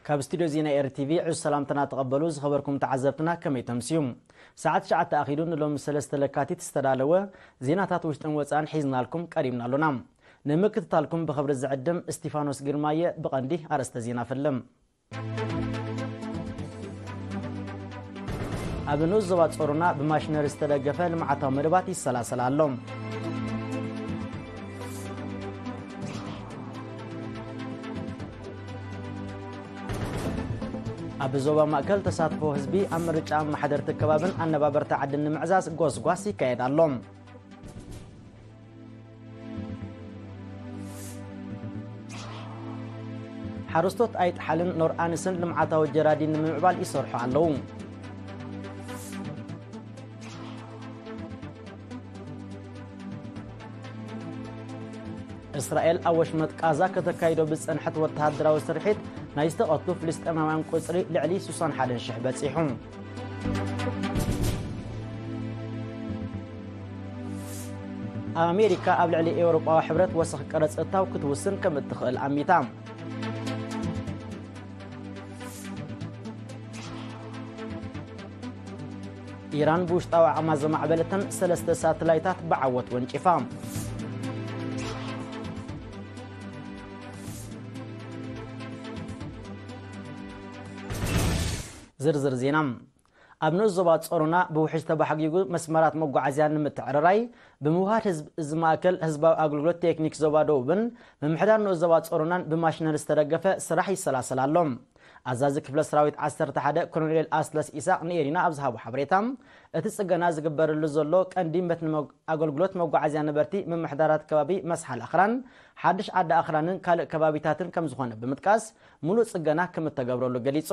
ካብ ስቱድዮ ዜና ኤር ቲ ቪ ዕዙዝ ሰላምትና ተቐበሉ። ዝኸበርኩም ተዓዘብትና፣ ከመይ ተምስዩ? ሰዓት ትሽዓተ ኣኺሉ፣ ንሎሚ ሰለስተ ለካቲት ዝተዳለወ ዜናታት ውሽጥን ወጻእን ሒዝናልኩም ቀሪብና ኣሎና። ንምክትታልኩም ብኽብሪ ዝዕድም እስቲፋኖስ ግርማየ። ብቐንዲ ኣርእስተ ዜና ፈልም። ኣብ ንኡስ ዞባ ጾሮና ብማሽነሪ ዝተደገፈ ልምዓታዊ መደባት ይሰላሰል ኣሎ። ኣብ ዞባ ማእከል ተሳትፎ ህዝቢ ኣብ ምርጫ ኣመሓደርቲ ከባብን ኣነባበርቲ ዓድን ንምዕዛዝ ጎስጓስ ይካየድ ኣሎ። ሓረስቶት ኣይጥሓልን ኖር ኣንስን ልምዓታዊ ጀራዲን ንምምዕባል ይሰርሑ ኣለዉ። እስራኤል ኣብ ወሽመጥ ቃዛ ከተካይዶ ብዝጸንሐት ወተሃደራዊ ስርሒት ናይ ዝተቐትሉ ፍልስጤማውያን ቁጽሪ ልዕሊ ስሳን ሓደን ሽሕ በጺሑ። ኣሜሪካ ኣብ ልዕሊ ኤውሮጳዊ ሕብረት ወሰኽ ቀረጽ እታው ክትውስን ከም እትኽእል ኣሚታ። ኢራን ብውሽጣዊ ዓቕማ ዘማዕበለተን ሰለስተ ሳተላይታት ብዓወት ወንጪፋ። ዝርዝር ዜና። ኣብ ንኡስ ዞባ ጾሮና ብውሕጅ ተባሕጊጉ መስመራት መጓዓዝያ ንምትዕርራይ ብምውሃድ ህዝብ፣ እዚ ማእከል ህዝባዊ ኣገልግሎት ቴክኒክ ዞባ ደቡብን ምምሕዳር ንኡስ ዞባ ጾሮናን ብማሽነሪ ዝተደገፈ ስራሕ ይሰላሰል ኣሎ። ኣዛዚ ክፍለ ሰራዊት ዓሰርተ ሓደ ኮሎኔል ኣስለስ ኢሳቕ ንኤሪና ኣብ ዝሃቦ ሓበሬታ፣ እቲ ጽገና ዝግበረሉ ዘሎ ቀንዲ መትኒ መግ-፣ ኣገልግሎት መጓዓዝያ ነበርቲ ምምሕዳራት ከባቢ መስሓል ኣኽራን፣ ሓድሽ ዓዲ ኣኽራንን ካልእ ከባቢታትን ከም ዝኾነ ብምጥቃስ፣ ሙሉእ ጽገና ከም እተገብረሉ ገሊጹ።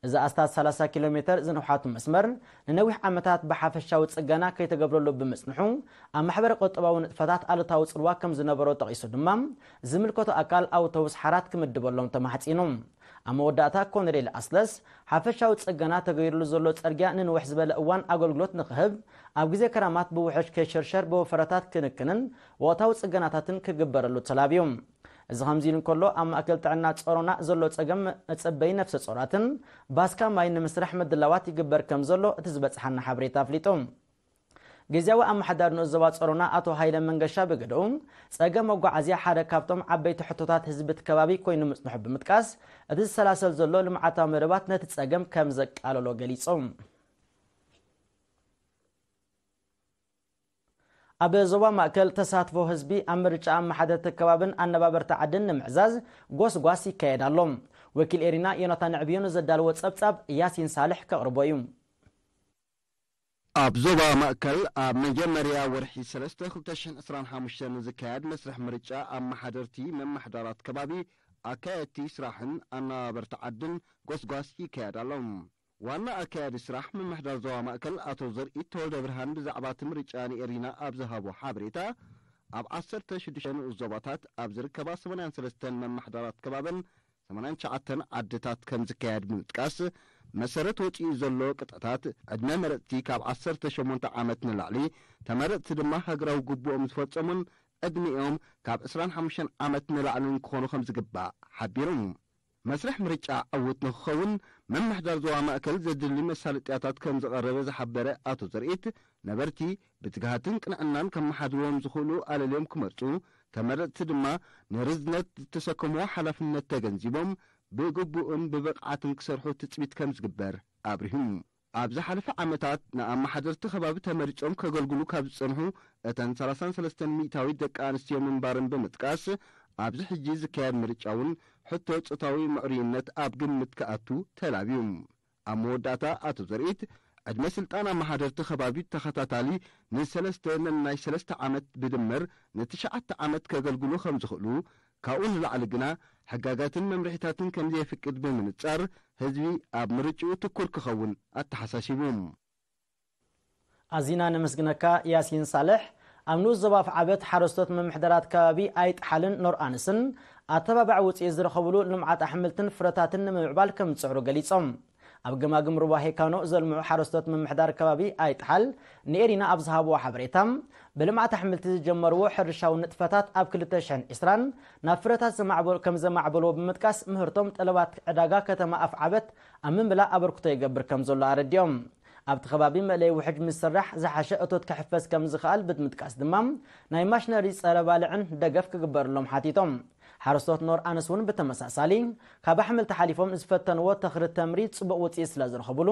እዚ ኣስታት ሰላሳ ኪሎ ሜተር ዝንውሓቱ መስመር ንነዊሕ ዓመታት ብሓፈሻዊ ጽገና ከይተገብረሉ ብምጽንሑ፣ ኣብ ማሕበረ ቁጠባዊ ንጥፈታት ኣሉታዊ ጽልዋ ከም ዝነበሮ ጠቒሱ ድማ፣ ዝምልከቶ ኣካል ኣውቶቡስ ሓራት ክምድበሎም ተማሕጺኑ። ኣብ መወዳእታ ኮሎኔል ኣስለስ፣ ሓፈሻዊ ጽገና ተገይሩሉ ዘሎ ጽርግያ ንንውሕ ዝበለ እዋን ኣገልግሎት ንኽህብ፣ ኣብ ግዜ ክራማት ብውሕጅ ከይሽርሸር ብወፈረታት ክንክንን ወቕታዊ ጽገናታትን ክግበረሉ ተላብዩ። እዚ ከምዚ ኢሉ እንከሎ፣ ኣብ ማእከል ጥዕና ጾሮና ዘሎ ጸገም መጸበዪ ነፍሰ ጾራትን ባስካ ማይን ንምስራሕ ምድላዋት ይግበር ከም ዘሎ እቲ ዝበጽሓና ሓበሬታ ኣፍሊጡ። ግዝያዊ ኣመሓዳሪ ንኡስ ዞባ ጾሮና ኣቶ ሃይለ መንገሻ ብግደኡ፣ ጸገም መጓዓዝያ ሓደ ካብቶም ዓበይቲ ሕቶታት ህዝቢ እቲ ከባቢ ኮይኑ ምጽንሑ ብምጥቃስ፣ እቲ ዝሰላሰል ዘሎ ልምዓታዊ መደባት ነቲ ጸገም ከም ዘቃለሎ ገሊጹ። ኣብ ዞባ ማእከል ተሳትፎ ህዝቢ ኣብ ምርጫ ኣመሓደርቲ ከባብን ኣነባበርቲ ዓድን ንምዕዛዝ ጎስጓስ ይካየድ ኣሎ። ወኪል ኤሪና ዮናታን ዕብዩ ንዘዳለዎ ጸብጻብ ያሲን ሳልሕ ከቕርቦ እዩ። ኣብ ዞባ ማእከል ኣብ መጀመርያ ወርሒ ሰለስተ ክልተ ሽሕን ዕስራን ሓሙሽተን ንዝካየድ መስርሕ ምርጫ ኣመሓደርቲ መመሓዳራት ከባቢ ኣካየድቲ ስራሕን ኣነባበርቲ ዓድን ጎስጓስ ይካየድ ኣሎ። ዋና ኣካያዲ ስራሕ ምምሕዳር ዞባ ማእከል ኣቶ ዘርኢ ተወልደ ብርሃን ብዛዕባ እቲ ምርጫ ንኤሪና ኣብ ዝሃቦ ሓበሬታ፣ ኣብ ዓሰርተ ሽዱሽተ ንኡስ ዞባታት ኣብ ዝርከባ ሰማንያን ሰለስተን መመሓዳራት ከባብን ሰማንያን ትሽዓተን ዓድታት ከም ዝካየድ ብምጥቃስ፣ መሰረት ወጺኡ ዘሎ ቅጥዕታት ዕድመ መረጽቲ ካብ ዓሰርተ ሸሞንተ ዓመት ንላዕሊ፣ ተመረጽቲ ድማ ሃገራዊ ግቡኦም ዝፈጸሙን ዕድሚኦም ካብ ዕስራን ሓሙሽተን ዓመት ንላዕልን ክኾኑ ከም ዝግባእ ሓቢሩ። መስርሕ ምርጫ ዕዉት ንክኸውን መምሕዳር ዞባ ማእከል ዘድሊ መሳለጥያታት ከም ዝቐረበ ዝሓበረ ኣቶ ዘርኢት፣ ነበርቲ ብትግሃትን ቅንዕናን ከመሓድርዎም ዝኽእሉ ኣለልዮም ክመርጹ፣ ተመረጽቲ ድማ ንርዝነት ዝተሰከምዎ ሓላፍነት ተገንዚቦም ብግቡእን ብብቕዓትን ክሰርሑ ትጽቢት ከም ዝግበር ኣብሪሁ። ኣብ ዝሓለፈ ዓመታት ንኣመሓደርቲ ከባቢ ተመሪጾም ከገልግሉ ካብ ዝጸንሑ እተን ሰላሳን ሰለስተን ሚእታዊት ደቂ ኣንስትዮ ምንባረን ብምጥቃስ፣ ኣብዚ ሕጂ ዝካየድ ምርጫ እውን ሕቶ ጾታዊ ምዕሩይነት ኣብ ግምት ክኣቱ ተላብዩ። ኣብ መወዳእታ ኣቶ ዘርኢት፣ ዕድመ ስልጣን ኣመሓደርቲ ከባቢ ተኸታታሊ ንሰለስተ ነናይ ሰለስተ ዓመት ብድምር ንትሽዓተ ዓመት ከገልግሉ ከም ዝኽእሉ፣ ካብኡ ንላዕሊ ግና ሕጋጋትን መምርሒታትን ከም ዘየፍቅድ ብምንጻር፣ ህዝቢ ኣብ ምርጭኡ ትኩር ክኸውን ኣተሓሳሲቡ። ኣዚና ነመስግነካ ያሲን ሳልሕ። ኣብ ንኡስ ዞባ ኣፍዓበት ሓረስቶት ምምሕዳራት ከባቢ ኣይጥሓልን ኖር ኣንስን ኣተባባዒ ውፅኢት ዝረኸብሉ ልምዓት ኣሕምልትን ፍረታትን ንምምዕባል ከም ዝፅዕሩ ገሊፆም። ኣብ ገማግም ሩባ ሄካኖ ዘልምዑ ሓረስቶት ምምሕዳር ከባቢ ኣይጥሓል ንኤሪና ኣብ ዝሃብዎ ሓበሬታ፣ ብልምዓት ኣሕምልቲ ዝጀመርዎ ሕርሻዊ ንጥፈታት ኣብ ክልተ ሽሕን ዕስራን ናብ ፍረታት ዘማዕበሉ-፣ ከም ዘማዕበልዎ ብምጥቃስ፣ ምህርቶም ጠለባት ዕዳጋ ከተማ ኣፍዓበት ኣብ ምምላእ ኣበርክቶ ይገብር ከም ዘሎ ኣረዲኦም። ኣብቲ ከባቢ መእለይ ውሕጅ ምስ ዝስራሕ ዝሓሸ እቶት ክሕፈስ ከም ዝኽኣል ብምጥቃስ ድማ፣ ናይ ማሽነሪ ጸረ ባልዕን ደገፍ ክግበረሎም ሓቲቶም። ሓረስቶት ኖር ኣነስ እውን ብተመሳሳሊ፣ ካብ ኣሕምልቲ ሓሊፎም ዝፈተንዎ ተኽሪ ተምሪ ጽቡቕ ውጽኢት ስለ ዝረኸብሉ፣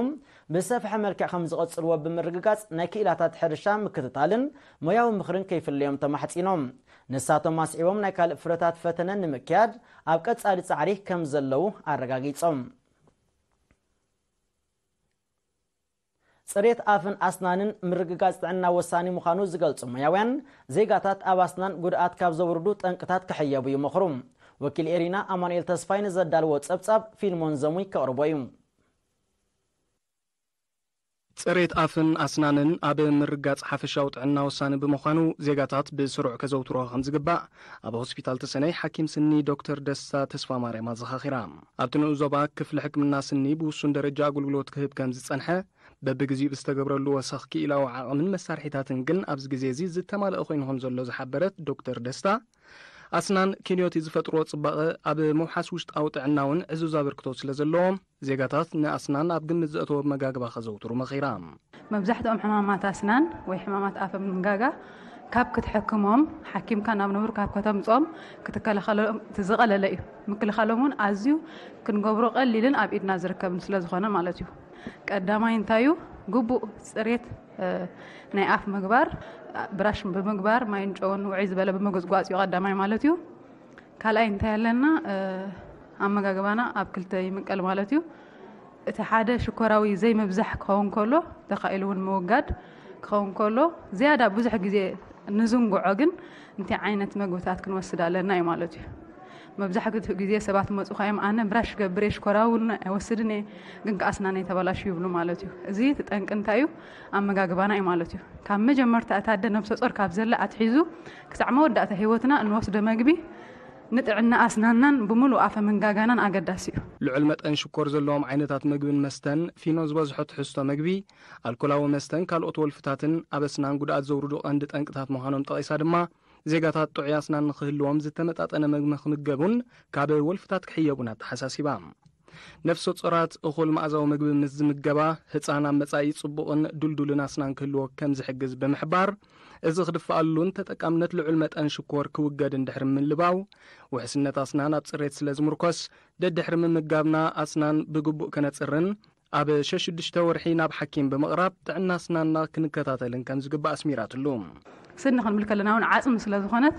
ብዝሰፍሐ መልክዕ ከም ዝቐጽልዎ ብምርግጋጽ፣ ናይ ክኢላታት ሕርሻ ምክትታልን ሞያዊ ምኽርን ከይፍለዮም ተማሕጺኖም። ንሳቶም ኣስዒቦም፣ ናይ ካልእ ፍረታት ፈተነ ንምክያድ ኣብ ቀጻሊ ጻዕሪ ከም ዘለዉ ኣረጋጊጾም። ጽሬት ኣፍን ኣስናንን ምርግጋጽ ጥዕና ወሳኒ ምዃኑ ዝገልጹ ሞያውያን፣ ዜጋታት ኣብ ኣስናን ጉድኣት ካብ ዘውርዱ ጠንቅታት ክሕየቡ ይመኽሩ። ወኪል ኤሪና ኣማኑኤል ተስፋይ ንዘዳልዎ ጸብጻብ ፊልሞን ዘሙይ ከቕርቦ እዩ። ጽሬት ኣፍን ኣስናንን ኣብ ምርጋጽ ሓፈሻዊ ጥዕና ወሳኒ ብምዃኑ፣ ዜጋታት ብስሩዕ ከዘውትሮ ከም ዝግባእ፣ ኣብ ሆስፒታል ተሰነይ ሓኪም ስኒ ዶክተር ደስታ ተስፋማርያም ኣዘኻኺራ። ኣብቲ ንኡስ ዞባ፣ ክፍሊ ሕክምና ስኒ ብውሱን ደረጃ ኣገልግሎት ክህብ ከም ዝጸንሐ፣ በብግዜኡ ብዝተገብረሉ ወሰኽ ክኢላዊ ዓቕምን መሳርሒታትን ግን ኣብዚ ግዜ እዚ ዝተማልአ ኮይኑ ከም ዘሎ ዝሓበረት ዶክተር ደስታ፣ ኣስናን ኪንዮቲ ዝፈጥርዎ ጽባቐ ኣብ ምውሓስ ውሽጣዊ ጥዕና እውን ዕዙዝ ኣበርክቶ ስለ ዘለዎ፣ ዜጋታት ንኣስናን ኣብ ግምት ዘእተወ መጋግባ ከዘውትሩ መኺራ። መብዛሕትኦም ሕማማት ኣስናን ወይ ሕማማት ኣፍ ምንጋጋ ካብ ክትሕክሞም፣ ሓኪምካ ናብ ንቡር ካብ ከተምጽኦም ክትከላኸሎም እቲ ዝቐለለ እዩ። ምክልኻሎም እውን ኣዝዩ ክንገብሮ ቀሊልን ኣብ ኢድና ዝርከብን ስለ ዝኾነ ማለት እዩ። ቀዳማይ እንታይ እዩ? ግቡእ ጽሬት፣ እ፣ ናይ ኣፍ ምግባር፣ ብራሽ ብምግባር፣ ማይን ጨውን ውዕይ ዝበለ ብምጉጽጓጽ እዩ ቀዳማይ ማለት እዩ። ካልኣይ እንታይ ኣለና? እ፣ ኣመጋግባና ኣብ ክልተ ይምቀል ማለት እዩ። እቲ ሓደ ሽኮራዊ ዘይምብዛሕ ክኸውን ከሎ፣ ተኻኢሉ እውን ምውጋድ ክኸውን ከሎ፣ ዝያዳ ብዙሕ ግዜ ንዝንግዖ ግን እንታይ ዓይነት መግብታት ክንወስድ ኣለና እዩ ማለት እዩ። መብዛሕትኡ ግዜ ሰባት መጹ ኻዮም፣ "ኣነ ብራሽ ገብር እየ፣ ሽኮራዊ እውን ኣይወስድን እየ፣ ግን ከኣ ኣስናነይ ተበላሽዩ" ይብሉ ማለት እዩ። እዚ እቲ ጠንቂ እንታይ እዩ? ኣመጋግባና እዩ ማለት እዩ። ካብ መጀመርታ እታ ኣደ ነብሰ ጾር ካብ ዘላ ኣትሒዙ ክሳዕ መወዳእታ ህይወትና እንወስዶ መግቢ ንጥዕና ኣስናናን ብምሉእ ኣፈ መንጋጋናን ኣገዳሲ እዩ። ልዑል መጠን ሽኮር ዘለዎም ዓይነታት ምግብን መስተን፣ ፊኖ ዝበዝሖ ትሕዝቶ ምግቢ፣ ኣልኮላዊ መስተን ካልኦት ወልፍታትን ኣብ ኣስናን ጉድኣት ዘውርዱ ቀንዲ ጠንቅታት ምዃኖም ጠቒሳ ድማ፣ ዜጋታት ጥዑይ ኣስናን ንኽህልዎም ዝተመጣጠነ ምግቢ ክምገቡን ካብ ወልፍታት ክሕየቡን ኣተሓሳሲባ። ነፍሰ ጾራት እኹል መኣዛዊ ምግቢ ምስ ዝምገባ፣ ህጻን ኣብ መጻኢ ጽቡቕን ድልዱልን ኣስናን ክህልዎ ከም ዝሕግዝ ብምሕባር፣ እዚ ክድፍኣሉን ተጠቃምነት ልዑል መጠን ሽኮር ክውገድ እንድሕሪ ምልባው፣ ውሕስነት ኣስናን ኣብ ጽሬት ስለ ዝምርኮስ፣ ደድሕሪ ምምጋብና ኣስናን ብግቡእ ከነጽርን ኣብ ሸሽዱሽተ ወርሒ ናብ ሓኪም ብምቕራብ ጥዕና ኣስናንና ክንከታተልን ከም ዝግባእ ኣስሚራትሉ። ስኒ ክንብል ከለና እውን ዓጽሚ ስለ ዝኾነት፣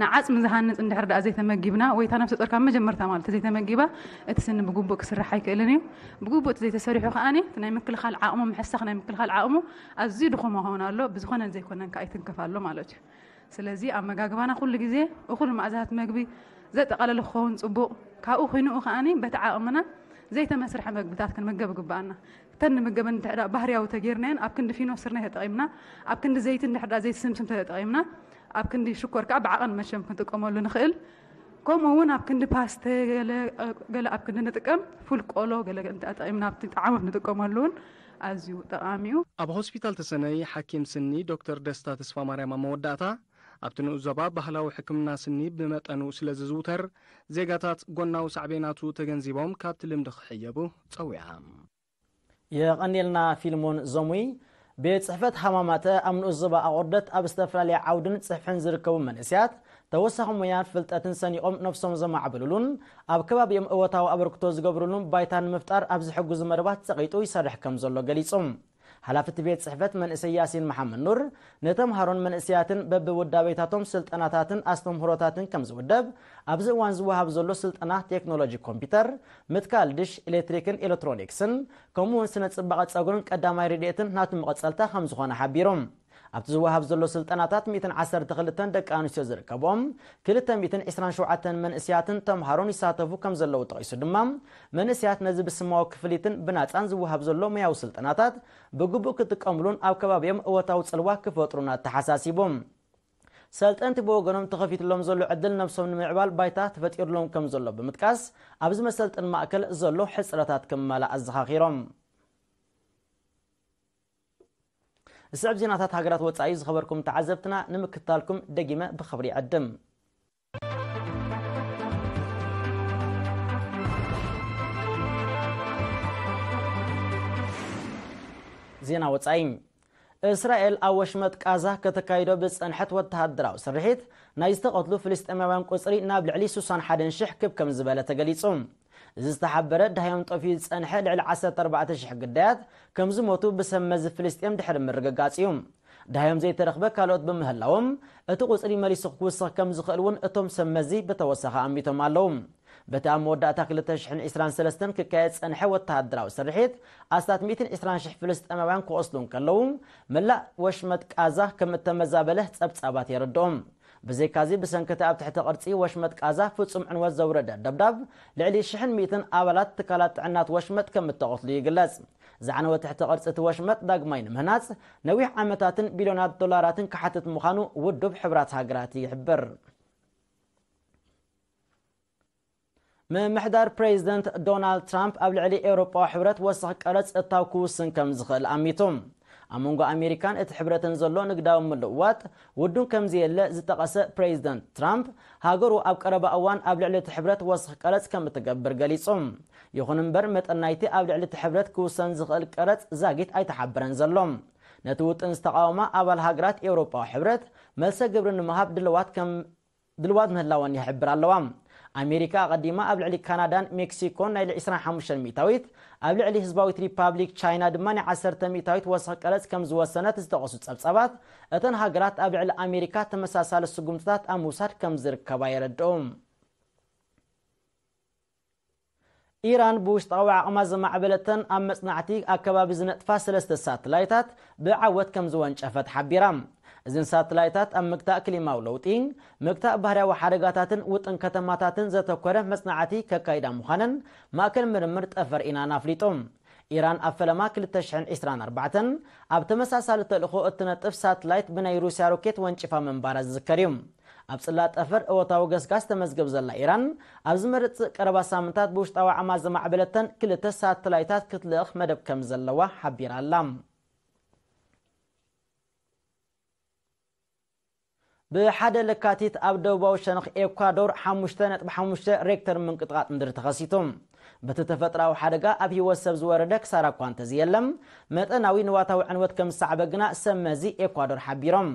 ንዓጽሚ ዝሃንጽ እንድሕር ደኣ ዘይተመጊብና፣ ወይ እታ ነፍሰ ጾር ካብ መጀመርታ ማለት ዘይተመጊባ፣ እቲ ስኒ ብግቡእ ክስራሕ ኣይክእልን እዩ። ብግቡእ እቲ ዘይተሰሪሑ ከኣኒ፣ እቲ ናይ ምክልኻል ዓቕሙ፣ ምሕሳኽ ናይ ምክልኻል ዓቕሙ ኣዝዩ ድኹም ይኸውን ኣሎ። ብዝኾነን ዘይኮነን ከኣ ይትንከፍ ኣሎ ማለት እዩ። ስለዚ ኣመጋግባና ኩሉ ግዜ እኹል መኣዛታት መግቢ ዘጠቓለለ ክኸውን ጽቡቕ። ካብኡ ኹይንኡ ከኣኒ በቲ ዓቕምና ዘይተመስርሐ መግብታት ክንምገብ ይግብኣና። እተን ንምገበን እንድሕር ደኣ ባህርያዊ ተጌርናየን ኣብ ክንዲ ፊኖ ስርናይ ተጠቒምና፣ ኣብ ክንዲ ዘይቲ እንድሕር ደኣ ዘይቲ ስምስም ተጠቒምና፣ ኣብ ክንዲ ሽኮር ከኣ ብዓቐን መቸም ክንጥቀመሉ ንኽእል። ከምኡ እውን ኣብ ክንዲ ፓስተ ገለ፣ ገለ ኣብ ክንዲ ንጥቀም፣ ፉል ቆሎ ገለ እንተጠቒምና ኣብቲ ጣዕሞት ንጥቀመሉ እውን ኣዝዩ ጠቓሚ እዩ። ኣብ ሆስፒታል ተሰነይ ሓኪም ስኒ ዶክተር ደስታ ተስፋማርያም ኣብ መወዳእታ፣ ኣብቲ ንኡስ ዞባ ባህላዊ ሕክምና ስኒ ብመጠኑ ስለ ዝዝውተር፣ ዜጋታት ጎናዊ ሳዕቤናቱ ተገንዚቦም ካብቲ ልምዲ ክሕየቡ ጸዊዓ። የቐንየልና ፊልሞን ዞሙይ። ቤት ጽሕፈት ሃማማተ ኣብ ንኡስ ዞባ ኣቑርደት ኣብ ዝተፈላለየ ዓውድን ጽፍሕን ዝርከቡ መንእሰያት ተወሳኺ ሞያን ፍልጠትን ሰኒቖም ነፍሶም ዘማዕብልሉን ኣብ ከባቢኦም እወታዊ ኣበርክቶ ዝገብርሉን ባይታ ንምፍጣር ኣብ ዝሕግዙ መደባት ጸቒጡ ይሰርሕ ከም ዘሎ ገሊጹ። ሓላፊ እቲ ቤት ጽሕፈት መንእሰይ ያሲን መሓመድ ኑር ንተምሃሮን መንእሰያትን በብውዳቤታቶም ስልጠናታትን ኣስተምህሮታትን ከም ዝውደብ፣ ኣብዚ እዋን ዝወሃብ ዘሎ ስልጠና ቴክኖሎጂ ኮምፒውተር፣ ምትካል ድሽ፣ ኤሌክትሪክን ኤሌክትሮኒክስን፣ ከምኡ እውን ስነ ጽባቐ ጸጉርን ቀዳማይ ረድኤትን ናቱ መቐጸልታ ከም ዝኾነ ሓቢሮም። ኣብቲ ዝወሃብ ዘሎ ስልጠናታት ሚእትን ዓሰርተ ክልተን ደቂ ኣንስትዮ ዝርከብኦም ክልተ ሚእትን ዕስራን ሸውዓተን መንእሰያትን ተምሃሮን ይሳተፉ ከም ዘለዉ ጠቒሱ ድማ፣ መንእሰያት ነዚ ብስማዊ ክፍሊትን ብናጻን ዝወሃብ ዘሎ ሞያዊ ስልጠናታት ብግቡእ ክጥቀምሉን ኣብ ከባቢኦም እወታዊ ጽልዋ ክፈጥሩን ኣተሓሳሲቡ። ሰልጠንቲ ብወገኖም ተኸፊትሎም ዘሎ ዕድል ነብሶም ንምዕባል ባይታ ተፈጢሩሎም ከም ዘሎ ብምጥቃስ፣ ኣብዚ መሰልጥን ማእከል ዘሎ ሕጽረታት ክመላእ ኣዘኻኺሮም። ዝስዕብ ዜናታት ሃገራት ወጻኢ ዝኸበርኩም ተዓዘብትና ንምክታልኩም ደጊመ ብኽብሪ ይዕድም። ዜና ወጻኢ። እስራኤል ኣብ ወሽመጥ ቃዛ ከተካይዶ ብዝጸንሐት ወተሃደራዊ ስርሒት፣ ናይ ዝተቐትሉ ፍልስጤማውያን ቁጽሪ ናብ ልዕሊ ስሳን ሓደን ሽሕ ክብ ከም ዝበለ ተገሊጹ። እዚ ዝተሓበረ፣ ዳህዮም ጠፍዩ ዝጸንሐ ልዕሊ ዓሰርተ ኣርባዕተ ሽሕ ግዳያት ከም ዝሞቱ ብሰብ መዚ ፍልስጤም ድሕሪ ምርግጋጽ እዩ። ዳህዮም ዘይተረኽበ ካልኦት ብምህላዎም፣ እቲ ቁጽሪ መሊሱ ክውስኽ ከም ዝኽእል እውን እቶም ሰብ መዚ ብተወሳኺ ኣሚቶም ኣለዉ። በቲ ኣብ መወዳእታ ክልተ ሽሕን ዕስራን ሰለስተን ክካየድ ዝጸንሐ ወተሃደራዊ ስርሒት፣ ኣስታት ሚእትን ዕስራን ሽሕ ፍልስጤማውያን ክቖስሉ እንከለዉ፣ መላእ ወሽመጥ ቃዛ ከም እተመዛበለ ጸብጻባት የረድኦም። ብዘይካዚ፣ ብሰንኪ እቲ ኣብ ትሕቲ ቅርጺ ወሽመጥ ቃዛ ፍጹም ዕንወት ዘውረደ ደብዳብ፣ ልዕሊ ሽሕን ሚእትን ኣባላት ትካላት ጥዕናት ወሽመጥ ከም እተቐትሉ ይግለጽ። ዝዓነወ ትሕቲ ቅርጺ እቲ ወሽመጥ ዳግማይ ንምህናጽ፣ ነዊሕ ዓመታትን ቢልዮናት ዶላራትን ክሓትት ምዃኑ ውድብ ሕቡራት ሃገራት ይሕብር። ምምሕዳር ፕሬዚደንት ዶናልድ ትራምፕ ኣብ ልዕሊ ኤውሮጳዊ ሕብረት ወሰኽ ቀረጽ እታው ክውስን ከም ዝኽእል ኣሚቱ። ኣብ መንጎ ኣሜሪካን እቲ ሕብረትን ዘሎ ንግዳዊ ምልውዋጥ ውዱን ከም ዘየለ ዝጠቐሰ ፕሬዚደንት ትራምፕ፣ ሃገሩ ኣብ ቀረባ እዋን ኣብ ልዕሊ እቲ ሕብረት ወሰኽ ቀረጽ ከም እትገብር ገሊጹ። ይኹን እምበር፣ መጠን ናይቲ ኣብ ልዕሊ እቲ ሕብረት ክውሰን ዝኽእል ቀረጽ ዛጊት ኣይተሓበረን ዘሎ። ነቲ ውጥን ዝተቓወማ ኣባል ሃገራት ኤውሮጳዊ ሕብረት፣ መልሰ ግብሪ ንምሃብ ድልዋት ከም ድልዋት ምህላወን ይሕብር ኣለዋ። ኣሜሪካ ኣቐዲማ ኣብ ልዕሊ ካናዳን ሜክሲኮን ናይ ዕስራን ሓሙሽተን ሚእታዊት፣ ኣብ ልዕሊ ህዝባዊት ሪፓብሊክ ቻይና ድማ ናይ ዓሰርተ ሚእታዊት ወሰኽ ቀረጽ ከም ዝወሰነት ዝጠቐሱ ጸብጻባት፣ እተን ሃገራት ኣብ ልዕሊ ኣሜሪካ ተመሳሳሊ ስጉምትታት ኣብ ምውሳድ ከም ዝርከባ የረድኡ። ኢራን ብውሽጣዊ ዓቕማ ዘማዕበለተን ኣብ መጽናዕቲ ኣከባቢ ዝነጥፋ ሰለስተ ሳተላይታት ብዓወት ከም ዝወንጨፈት ሓቢራ። እዘን ሳተላይታት ኣብ ምግታእ ክሊማዊ ለውጢ፣ ምግታእ ባህርያዊ ሓደጋታትን ውጥን ከተማታትን ዘተኮረ መጽናዕቲ ከካይዳ ምዃነን ማእከል ምርምር ጠፈር ኢናን ኣፍሊጡ። ኢራን ኣብ ፈለማ ክልተ ሽሕን ዕስራን ኣርባዕተን ኣብ ተመሳሳሊ ተልእኾ እትነጥፍ ሳተላይት ብናይ ሩስያ ሮኬት ወንጭፋ ምንባራ ዝዝከር እዩ። ኣብ ጽላት ጠፈር እወታዊ ገስጋስ ተመዝግብ ዘላ ኢራን፣ ኣብ ዝመጽእ ቀረባ ሳምንታት ብውሽጣዊ ዓቕማ ዘማዕበለተን ክልተ ሳተላይታት ክትልእኽ መደብ ከም ዘለዋ ሓቢራ ኣላ። ብሓደ ለካቲት ኣብ ደቡባዊ ሸነኽ ኤኳዶር ሓሙሽተ ነጥቢ ሓሙሽተ ሬክተር ምንቅጥቓጥ ምድሪ ተኸሲቱ። በቲ ተፈጥሮኣዊ ሓደጋ ኣብ ህይወት ሰብ ዝወረደ ክሳራ እኳ እንተዘየለ፣ መጠናዊ ንዋታዊ ዕንወት ከም ዝሰዓበ ግና ሰብ መዚ ኤኳዶር ሓቢሮም።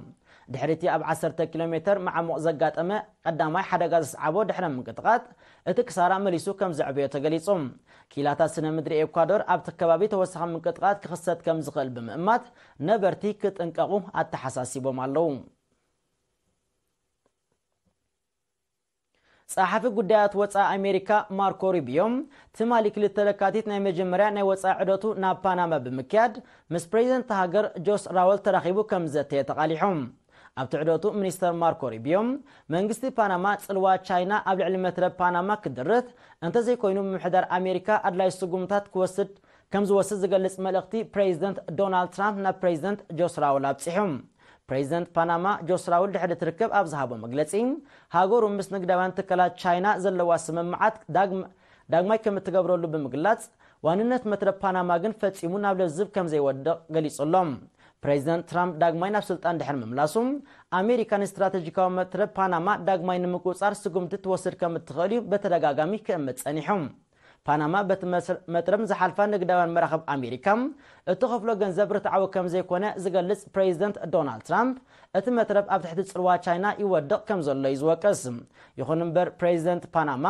ድሕሪ እቲ ኣብ ዓሰርተ ኪሎ ሜተር መዓሙቕ ዘጋጠመ ቀዳማይ ሓደጋ ዘስዓቦ ድሕረ ምንቅጥቓጥ፣ እቲ ክሳራ መሊሱ ከም ዘዕበዮ ተገሊጹ። ክኢላታት ስነ ምድሪ ኤኳዶር፣ ኣብቲ ከባቢ ተወሳኺ ምንቅጥቓጥ ክኽሰት ከም ዝኽእል ብምእማት፣ ነበርቲ ክጥንቀቑ ኣተሓሳሲቦም ኣለዉ። ጸሓፊ ጉዳያት ወጻኢ ኣሜሪካ ማርኮ ሩቢዮ፣ ትማሊ ክልተ ለካቲት ናይ መጀመርያ ናይ ወጻኢ ዑደቱ ናብ ፓናማ ብምክያድ፣ ምስ ፕሬዚደንት ሃገር ጆስ ራውል ተራኺቡ ከም ዘተየ ተቓሊሑ። ኣብቲ ዑደቱ፣ ሚኒስተር ማርኮ ሩቢዮ፣ መንግስቲ ፓናማ ጽልዋ ቻይና ኣብ ልዕሊ መትረብ ፓናማ ክድርት፣ እንተዘይኮይኑ፣ ምምሕዳር ኣሜሪካ ኣድላዪ ስጉምታት ክወስድ ከም ዝወስድ ዝገልጽ መልእኽቲ ፕሬዚደንት ዶናልድ ትራምፕ ናብ ፕሬዚደንት ጆስ ራውል ኣብጺሑ። ፕሬዚደንት ፓናማ ጆስ ራውል ድሕሪ እቲ ርክብ ኣብ ዝሃቦ መግለጺ፣ ሃገሩ ምስ ንግዳውያን ትካላት ቻይና ዘለዋ ስምምዓት ዳግም-፣ ዳግማይ ከም እትገብረሉ ብምግላጽ፣ ዋንነት መትረብ ፓናማ ግን ፈጺሙ ናብ ለዝብ ከም ዘይወድቕ ገሊጹ ኣሎ። ፕሬዚደንት ትራምፕ ዳግማይ ናብ ስልጣን ድሕሪ ምምላሱ፣ ኣሜሪካ ንስትራተጂካዊ መትረብ ፓናማ ዳግማይ ንምቁጽጻር ስጉምቲ ትወስድ ከም እትኽእል እዩ በተደጋጋሚ ክእምት ጸኒሑ። ፓናማ በቲ መስ-፣ መትረብ ዝሓልፋ ንግዳውያን መራኽብ ኣሜሪካ እትኸፍሎ ገንዘብ ርትዓዊ ከም ዘይኮነ ዝገልጽ ፕሬዚደንት ዶናልድ ትራምፕ፣ እቲ መትረብ ኣብ ትሕቲ ጽልዋ ቻይና ይወድቕ ከም ዘሎ እዩ ዝወቅስ። ይኹን እምበር፣ ፕሬዚደንት ፓናማ፣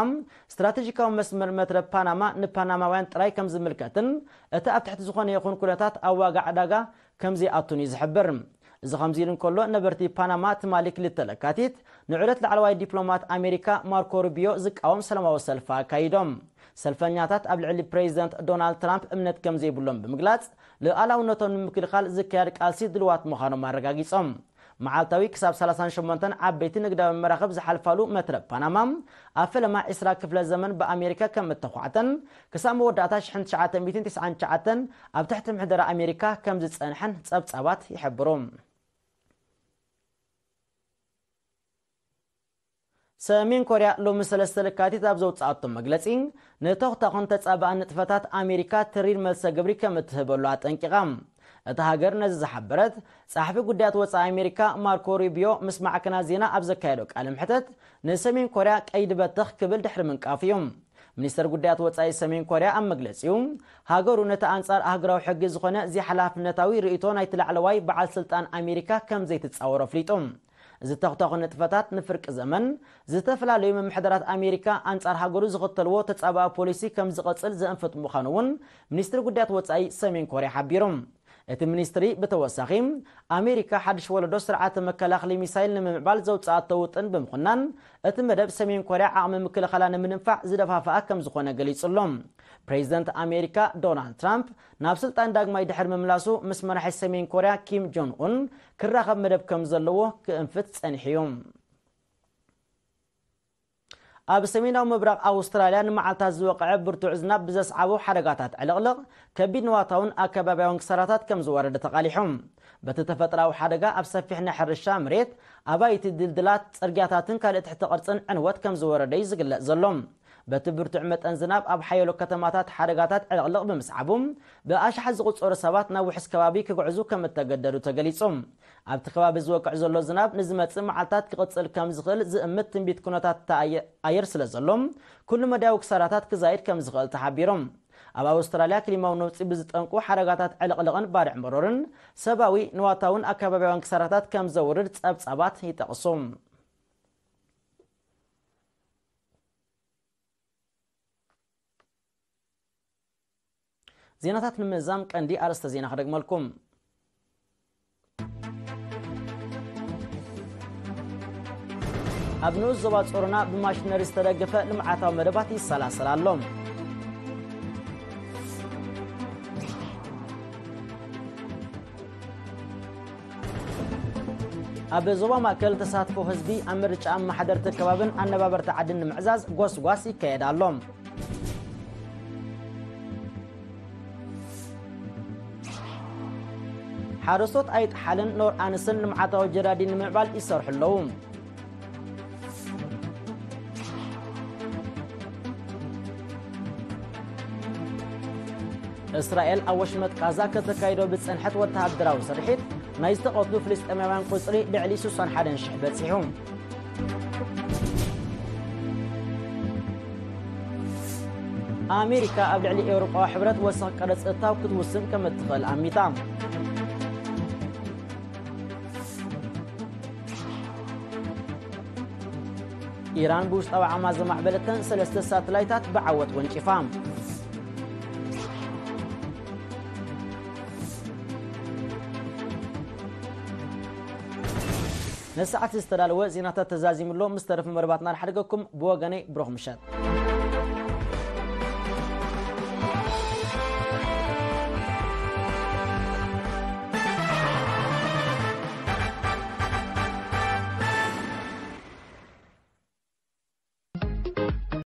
ስትራተጂካዊ መስመር መትረብ ፓናማ ንፓናማውያን ጥራይ ከም ዝምልከትን፣ እቲ ኣብ ትሕቲ ዝኾነ ይኹን ኩነታት ኣብ ዋጋ ዕዳጋ ከም ዘይኣቱን እዩ ዝሕብር። እዚ ከምዚ ኢሉ እንከሎ፣ ነበርቲ ፓናማ ትማሊ ክልተ ለካቲት ንዑደት ላዕለዋይ ዲፕሎማት ኣሜሪካ ማርኮ ሩቢዮ ዝቃወም ሰላማዊ ሰልፊ ኣካይዶም። ሰልፈኛታት ኣብ ልዕሊ ፕሬዚደንት ዶናልድ ትራምፕ እምነት ከም ዘይብሎም ብምግላጽ፣ ሉዓላውነቶም ንምክልኻል ዝካየድ ቃልሲ ድልዋት ምዃኖም ኣረጋጊጾም። መዓልታዊ ክሳብ ሰላሳን ሸሞንተን ዓበይቲ ንግዳዊ መራኽብ ዝሓልፋሉ መትረብ ፓናማ፣ ኣብ ፈለማ ዕስራ ክፍለ ዘመን ብኣሜሪካ ከም እተዃዕተን፣ ክሳብ መወዳእታ ሽሕን ትሽዓተ ሚእትን ትስዓን ትሽዓተን ኣብ ትሕቲ ምሕደራ ኣሜሪካ ከም ዝጸንሐን ጸብጻባት ይሕብሩ። ሰሜን ኮርያ ሎሚ ሰለስተ ለካቲት ኣብ ዘውፅኣቶ መግለፂ፣ ንተኹታኹን ተፃባእን ንጥፈታት ኣሜሪካ ትሪር መልሰ ግብሪ ከም እትህበሉ ኣጠንቂቓ። እታ ሃገር ነዚ ዝሓበረት፣ ጸሓፊ ጉዳያት ወጻኢ ኣሜሪካ ማርኮ ሩቢዮ ምስ ማዕከናት ዜና ኣብ ዘካየዶ ቃለ መሕተት፣ ንሰሜን ኮርያ ቀይዲ በተኽ ክብል ድሕሪ ምንቃፉ እዩ። ሚኒስተር ጉዳያት ወጻኢ ሰሜን ኮርያ ኣብ መግለጺኡ፣ ሃገሩ ነቲ ኣንጻር ኣህጉራዊ ሕጊ ዝኾነ ዘይሓላፍነታዊ ርእይቶ ናይቲ ላዕለዋይ በዓል ስልጣን ኣሜሪካ ከም ዘይትጻወሮ ኣፍሊጡ። ዝተኽተኹ ንጥፈታት ንፍርቂ ዘመን፣ ዝተፈላለዩ ምምሕዳራት ኣሜሪካ ኣንጻር ሃገሩ ዝኽተልዎ ተጻባኢ ፖሊሲ ከም ዝቐጽል ዘእንፍት ምዃኑ እውን ሚኒስትሪ ጉዳያት ወጻኢ ሰሜን ኮርያ ሓቢሩ። እቲ ሚኒስትሪ ብተወሳኺ፣ ኣሜሪካ ሓድሽ ወለዶ ስርዓተ መከላኸሊ ሚሳይል ንምምዕባል ዘውጽኣቶ ውጥን ብምኹናን፣ እቲ መደብ ሰሜን ኮርያ ዓቕሚ ምክልኻላ ንምንፋዕ ዝደፋፍኣ ከም ዝኾነ ገሊጹ ኣሎ። ፕሬዚደንት ኣሜሪካ ዶናልድ ትራምፕ ናብ ስልጣን ዳግማይ ድሕሪ ምምላሱ፣ ምስ መራሒ ሰሜን ኮርያ ኪም ጆንግ ኡን ክራኸብ መደብ ከም ዘለዎ ክእንፍት ጸኒሑ እዩ። ኣብ ሰሜናዊ ምብራቕ ኣውስትራልያ ንመዓልታት ዝወቕዐ ብርቱዕ ዝናብ ብዘስዓቦ ሓደጋታት ዕልቕልቕ፣ ከቢድ ንዋታውን ኣከባቢያውን ክሳራታት ከም ዝወረደ ተቓሊሑ። በቲ ተፈጥሮኣዊ ሓደጋ ኣብ ሰፊሕ ናይ ሕርሻ መሬት፣ ኣባይቲ፣ ድልድላት፣ ጽርግያታትን ካልእ ትሕቲ ቅርጽን ዕንወት ከም ዝወረደ እዩ ዝግለጽ ዘሎ። በቲ ብርቱዕ መጠን ዝናብ ኣብ ሓያሎ ከተማታት ሓደጋታት ዕልቕልቕ ብምስዓቡ፣ ብኣሽሓት ዝቑጸሩ ሰባት ናብ ውሑስ ከባቢ ክግዕዙ ከም እተገደዱ ተገሊጹ። ኣብቲ ከባቢ ዝወቅዕ ዘሎ ዝናብ ንዝመጽእ መዓልታት ክቕጽል ከም ዝኽእል ዝእምት ትንቢት ኩነታት ኣየ-፣ ኣየር ስለ ዘሎ፣ ኩሉ መዳያዊ ክሳራታት ክዛይድ ከም ዝኽእል ተሓቢሩ። ኣብ ኣውስትራልያ ክሊማዊ ነውጺ ብዝጠንቁ ሓደጋታት ዕልቕልቕን ባርዕ መሮርን፣ ሰብኣዊ፣ ንዋታውን ኣከባቢያውን ክሳራታት ከም ዘውርድ ጸብጻባት ይጠቕሱ። ዜናታት ንምዛም ቀንዲ ኣርእስተ ዜና ክደግመልኩም። ኣብ ንኡስ ዞባ ጾሮና ብማሽነሪ ዝተደገፈ ልምዓታዊ መደባት ይሰላሰል ኣሎ። ኣብ ዞባ ማእከል ተሳትፎ ህዝቢ ኣብ ምርጫ ኣመሓደርቲ ከባብን ኣነባበርቲ ዓድን ንምዕዛዝ ጎስጓስ ይካየድ ኣሎ። ሓረስቶት ኣይጥሓልን ኖር ኣንስን ልምዓታዊ ጀራዲን ንምዕባል ይሰርሑ ኣለዉ። እስራኤል ኣብ ወሽመጥ ቃዛ ከተካይዶ ብጸንሐት ወተሃደራዊ ስርሒት፣ ናይ ዝተቐትሉ ፍልስጤማውያን ቁጽሪ ልዕሊ ስሳን ሓደን ሽሕ በጺሑ። ኣሜሪካ ኣብ ልዕሊ ኤውሮጳዊ ሕብረት ወሰኽ ቀረጽ እታው ክትውስን ከም እትኽእል ኣሚታ። ኢራን ብውሽጣዊ ዓማ ዘማዕበለተን ሰለስተ ሳተላይታት ብዓወት ወንጪፋ። ነሰዓት ዝተዳለወ ዜናታት ተዛዚሙ ኣሎ። ምስ ተረፈ መርባትና ንሓድገኩም። ብወገነይ ብሩኽ ምሸት።